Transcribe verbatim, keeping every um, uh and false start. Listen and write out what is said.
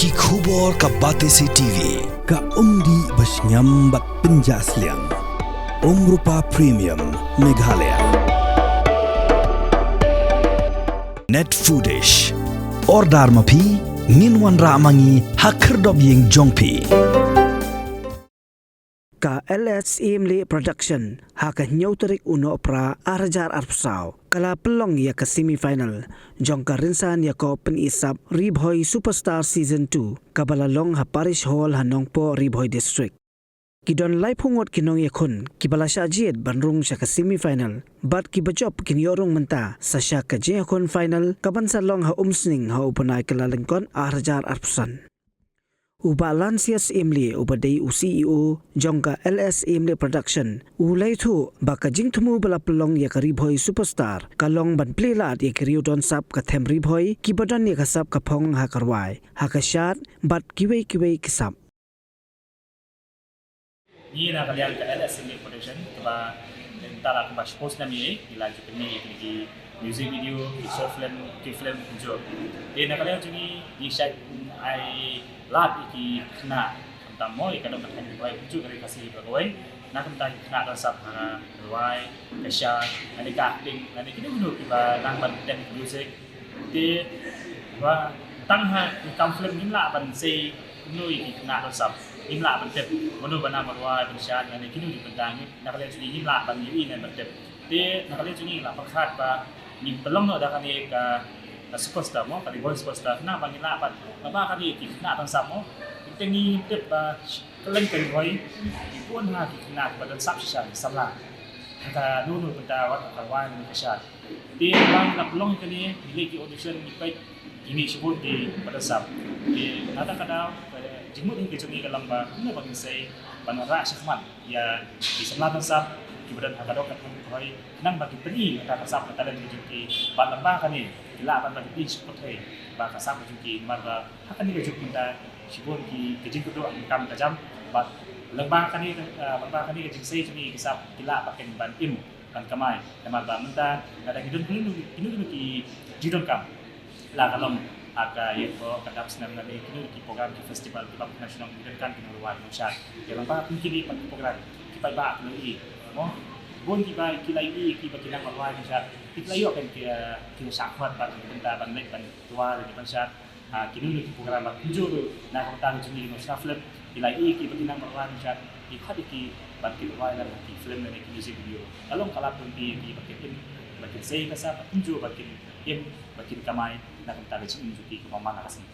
Ki khubor ka Batesi T V, ka umdih ba shngiam bad pynjah sliang. Umrupa Premium, Meghalaya. Net Foodish. Order ma phi, ngin wanrah ma ngi ha khyrdop ïing jong phi. Ka L S Emley Production, ha ka hynñiew tarik u Nohprah ar hajar arphew saw, ka la pynlong ïa ka semi final jong ka rynsan ïakob pyni sap Ri Bhoi Superstar Season two, kaba la long ha Parish Hall ha Nongpoh, Ri Bhoi District. Ki don laiphew ngut ki nongïakhun kiba la shah jied ban rung sha ka semi final, bad kiba jop kin ïoh rung mynta sa sha ka jingïakhun final kaban sa long ha Umsning ha u bnai Kyllalyngkot ar hajar arphew san. U Bah Lansias Emley, uba dei u C E O jong ka L S Emley Production, u la ïathuh ba ka jingthmu ba la pynlong ïa ka Ri Bhoi Superstar ka long ban plie lad ïa ki riew don sap ka them Ri Bhoi kiba don ïa ka sap ka phong ha ka rwai, ha ka shad bad kiwei kiwei ki sap. Ngi na ka liang ka L S Emley Production, kaba mynta la kumba shiphew snem ïa ngi la ju pynmih ïa kine ki music video, ki short film, ki film kumjuh. Te na ka liang jong ngi, ngi shait ai lad ïa ki khynnah, khamtam mo ïa ka dong ka thaiñ Ri Bhoi kumjuh ka Ri Khasi baroh kawei. Na ka bynta ki khynnah don sap ha ka rwai, ka shad, lane ka acting, lane kino kino kiba nang ban tep music. Te ba tang ha ki kam film ngim lah ban sei kumno ïa ki khynnah don sap, ngim lah ban tip mano ba nang ban rwai, ban shad, lane kino ki bynta, ngi na ka liang jong ngi ngim lah ban ïohi ne ban tip. Te na ka liang jong ngi la pyrkhat ba ngin pynlong noh da kane ka, ka Superstar mo, ka Ri Bhoi Superstar, khnang ba ngin lah ban, ba kane ki khynnah don sap mo, te ngi tip ba kylleng ka Ri Bhoi ki bun ha ki khynnah kiba don sap shisha, ki samla ha kano kano bynta, wat ha ka rwai ne ka shad. Te ba ngi la pynlong kane, ngi leit ki audition, ngi peit, ki mih shibun kiba don sap. Te kata ka daw, ka jingmut hi ka jong ngi ka long ba kumno ba ngin sei ban wanrah shakhmat ïa ki samla don sap kiba don ha ka dong ka thaiñ Ri Bhoi, khnang ba kin pyni kata ka sap, ka talent ka jong ki, bad lyngba kane ki lah ban ban pyni sha pyrthei ba ka sap ka jong ki, namar ba ha kane ka juk mynta shibun ki, ka jingkyrduh kam ka jam, bad lyngba kane, eh, lyngba kane ka jingsei jong ngi ki sap ki lah ba kin ban im, ban kamai. Namar ba mynta lada ngi don kino kino, kino kino ki jingdonkam, la ka long ha ka ïing ko, ka dap snem, lane kino ki program, ki festival kiba kynnoh shnong, ki donkam ki nongrwai nongshad. Ïa lyngba kum kine pat ki program, ki paidbah ki la ïohi mo, bun kiba ki la ïohi kiba ki nang ban rwai nongshad, ki la ïoh kan ki, eh, ki shah khot ban, ban, ban leit ban rwai lane ban shad. Ah, kino kino ki program ba kumjuh ruh na ka bynta ka jong ngi ki nongshna film, ki la ïohi kiba ki nang ban rwai nongshad, ki khot ïa ki ban kin rwai lang ha ki film lane ki music video. Ka long ka lad lynti ïa ki ba kin im, ba kin sei ka sap, ba kumjuh ba kin im, ba kin kamai na ka bynta ka jingim jong ki kaba man la ka sngi.